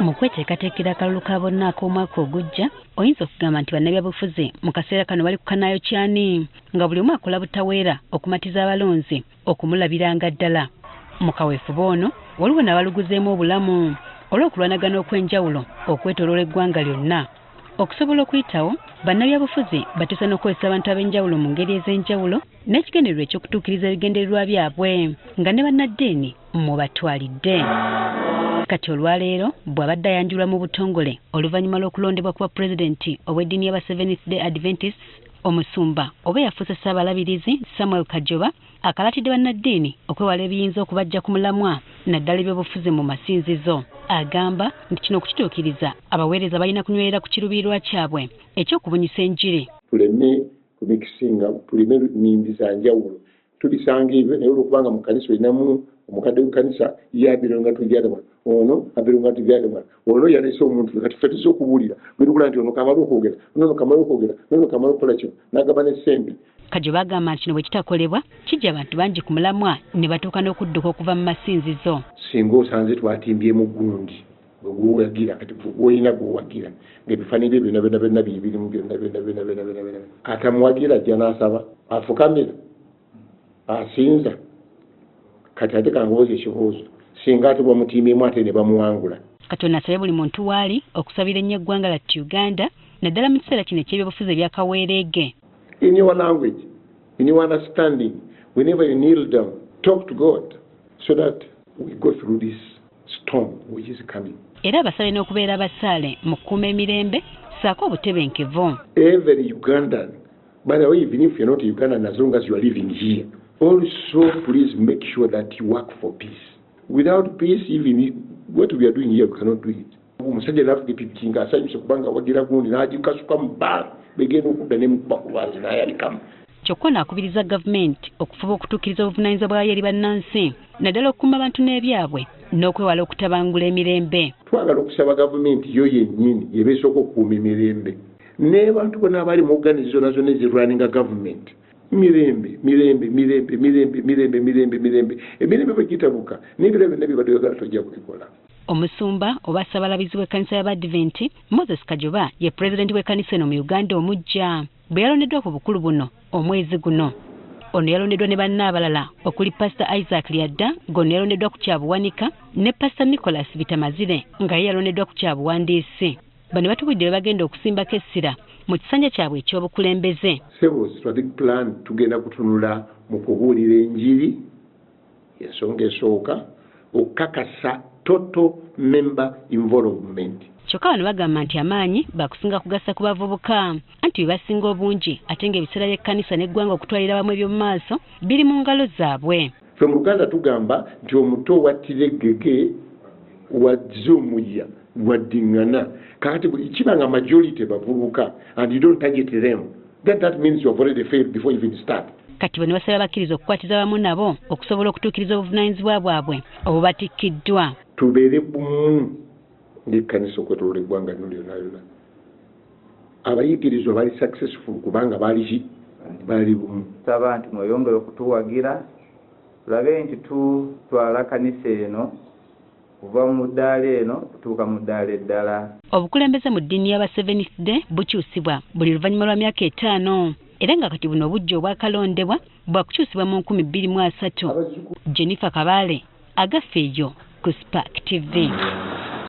Mu kweteekateekera akalulu ka bonna ak'omwaka ogujja, oyinza okugamba nti bannabyabufuzi mu kaseera kano bali ku kanaayokyani, nga buli omu akola butaweera okumatiza abalonzi okumulabiranga ddala. Mu kaweefube ono waliwo n'abaluguzeemu obulamu olw'okulwanagana okw'enjawulo okwetooloola eggwanga lyonna. Okusobola okuyitawo, bannabyabufuzi batuusa n'okukozesa abantu ab'enjawulo mu ngeri ez'enjawulo n'ekigendererwa eky'okutuukiriza ebigendererwa byabwe nga ne bannaddiini mubatwalidde. Kati olwaleero bw'abadde ayanjulwa mu butongole oluvannyuma lw'okulondebwa kuba pulezidenti ow'eddiini y'aba Seventh Day Adventists, omusumba oba eyafuuse Ssaabalabirizi Samuel Kajoba akalatidde bannaddiini okwewala ebiyinza okubajja ku mulamwa, naddala ebyobufuzi mu masinzizo. Agamba nti kino okukituukiriza abaweereza balina kunywerera ku kiruubirirwa kyabwe eky'okubunyisa enjiri. Tuleme kumikisinga, tuleme nnimbi za njawulo, tubisanga ebyo, naye olwokubanga mu kkanisa olinamu omukadde w'ekkanisa, ye abironga tubyadamala, ono abironga tubyadamala, ono yalese omuntu. Kati ffe tuzze okubuulira bwe nti ono kamala okwogera, nono kamala okwogera, nono kamala okukola kino, n'agaba ne ssente. Kajoba agamba nti kino bwe kitakolebwa kijja abantu bangi ku mulamwa ne batuuka n'okudduka okuva mu masinzizo. Singa osanze twatimbyemu gundi gweguwagira, kati gwolina gwewagira ng'ebifaananyi bye byonna byonna byonna bibirimu byonna byonna byonna byonna byonna byonna, atamuwagira ajja n'asaba, afukamira, asinza. Kati ate kangubuuza ekibuuzo, singa ate bamutimbyemu ate ne bamuwangula? Kati ono asabye buli muntu waali okusabira ennyo eggwanga lattu Uganda, naddala mu kiseera kino eky'ebyobufuzi ebyakaweereege. In your language, in your understanding, whenever you kneel down, talk to God so that we go through this storm which is coming. Era abasabe n'okubeera abasaale mu kukuuma emirembe ssaako obutebenkevu. Every Ugandan, by the way, even if you're not Ugandan, as long as you are living here, also please make sure that you work for peace. Without peace, even what we are doing here, we cannot do it. Omusajja n'avuga epipiki ng'asanyuse kubanga awagira gundi, n'agikasuka mu bbanga, begenda okudda nemukuba ku lwazi n'ayalikamu. Kyokka ono akubiriza gavumenti okufuba okutuukiriza obuvunaanyizibwa bwayo eri bannansi, naddala okukuuma abantu n'ebyabwe n'okwewala okutabangula emirembe. Twagala okusaba gavumenti yo yennyini yeba esooka okukuuma emirembe n'abantu bonna abali mu organi zonna zonna ezirwaninga gavumenti. Mirembe, mirembe, mirembe, mirembe, mirembe, mirembe, mirembe. Emirembe bwe gitabuka, n'ebirala byonna byebadde oyagala tojja kubikola. Omusumba oba Ssabalabizi w'ekkanisa y'Abadventi Moses Kajoba ye pulezidenti w'ekkanisa eno mu Uganda omuggya bwe yalondeddwa ku bukulu buno omwezi guno. Ono yalondeddwa ne banne abalala okuli Pasita Isaac Lyadda, ng'ono yalondeddwa ku kyabuwanika, ne Pasita Nicholas Bitamazire nga ye yalondeddwa ku kyabuwandiisi. Bano batubulidde bwe bagenda okusimbako essira mu kisanja kyabwe eky'obukulembeze. Sebo, strategic plan, tugenda kutunula mu kubuulira enjiri. Ensonga esooka, okukakasa total member involvement. Kyokka bano bagamba nti amaanyi bakusinga kugassa ku bavubuka, anti bye basinga obungi, ate ng'ebiseera by'ekkanisa n'eggwanga okutwalira awamu eby'omu maaso biri mu ngalo zaabwe. Ffe mu Luganda tugamba nti omuto wattira eggege wazze omuya waddiŋŋana. Kakati kiba nga majority bavubuka and you don't target them, then that means you have already failed before you even start. Kati bano basaba bakkiriza okukwatiza wamu nabo okusobola okutuukiriza obuvunaanyizibwa bwabwe obubatikkiddwa. Tubeere bumu ng'ekkanisa okwetoloola eggwanga lino lyonna lyonna. Abayigirizwa bali successful kubanga baali ki? Baali bumu. Tusaba nti mweyongere okutuwagira, tulabe nti tutwala kanisa eno kuva mu ddaala eno kutuuka mu ddaala eddala. Obukulembeze mu ddiini y'aba Seventh Day bukyusibwa buli luvannyuma lwa myaka 5, era nga kati buno obujja obwakalondebwa bwakukyusibwa mu 2030. Jennifer Kabaale, Agafeeyo ku Spark TV.